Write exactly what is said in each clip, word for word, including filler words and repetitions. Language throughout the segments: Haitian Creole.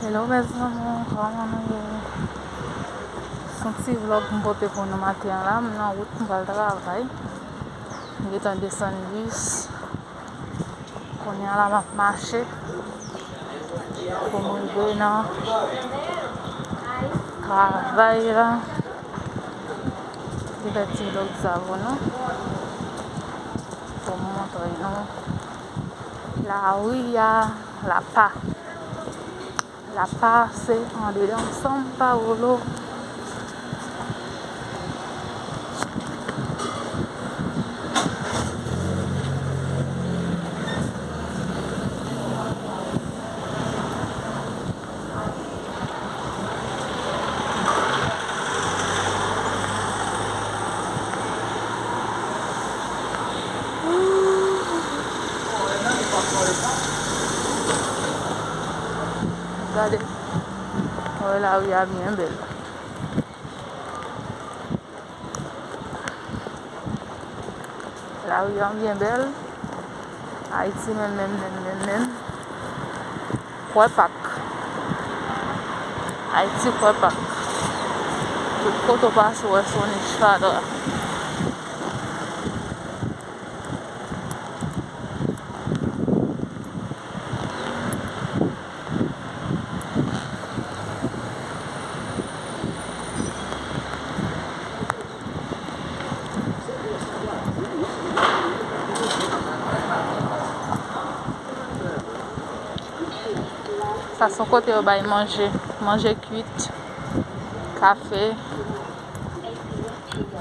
Hello mes amours, kòman nou ye? Se yon ti vlog m pote pou nou maten an la. M nan wout, m pral travay. M gentan desann bis. Kounye a la m ap mache pou m rive nan travay la. Li fè ti vlog sa pou nou, pou m montre nou lari a, la pa. La pa se andedan São Paulo. Gade. Wè, lari a byen bèl. Lari a byen bèl. Ayiti menm, menm, menm, menm, menm. Kwè pak. Ayiti kwè pak. Tout kote w pase, w wè se yon nich fatra. Sa se yon kote yo bay manje, manje kwit, kafe,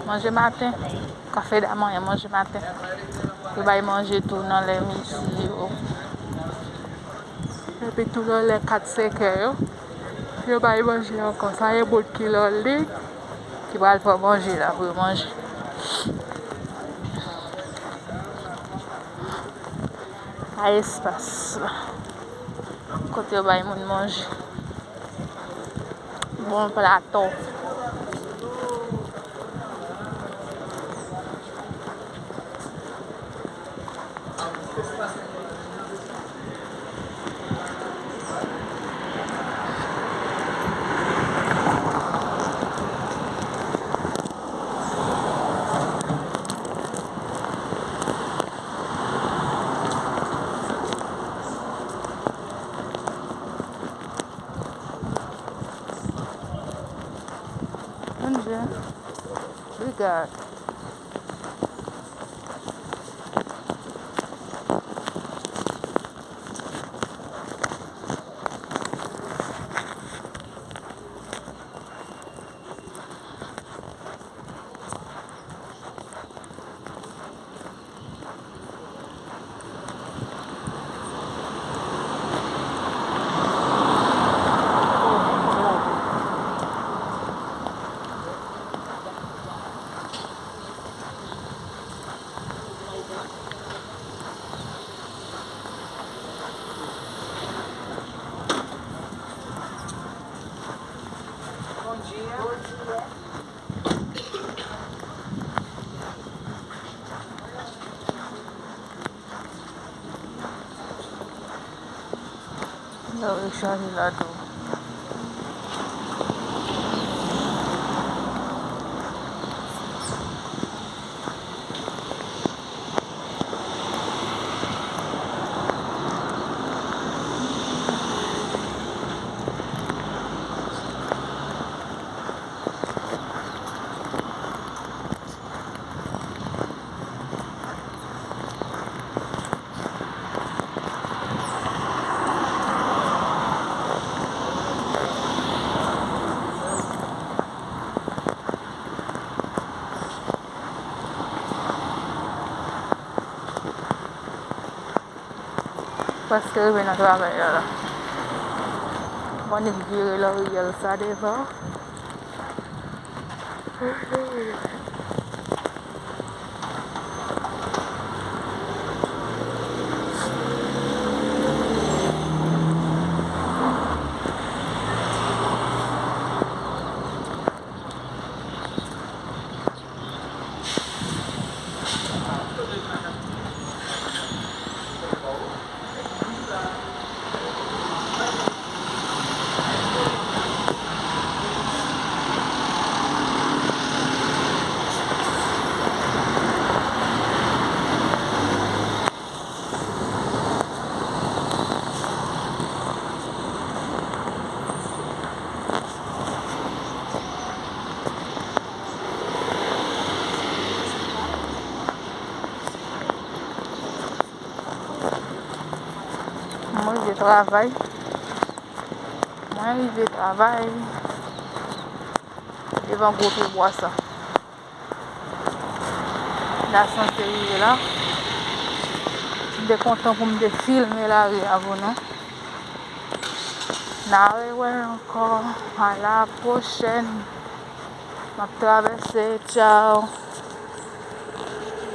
manje maten, kafe da manyen, manje maten. Yo bay manje tou nan lè midi yo. Epi tou nan lè kat, senk è yo, yo bay manje ankò. Sa e moun ki nan liy ki pral pran manje la pou yo manje. A espas kote yo bay moun manje. Bon plato. Bondye. Obrigado. Bom dia. Yo, yo chanje la tou. Prèske rive nan travay la la. Bon, li vire lòriyèl sa devan. rive travay. Mwen rive travay devan gwo pye bwa sa. N a sanse rive la. M te kontan pou m te filme lari a pou nou. N a rewè ankò. A la pwochèn. M ap travèse. Tchaw.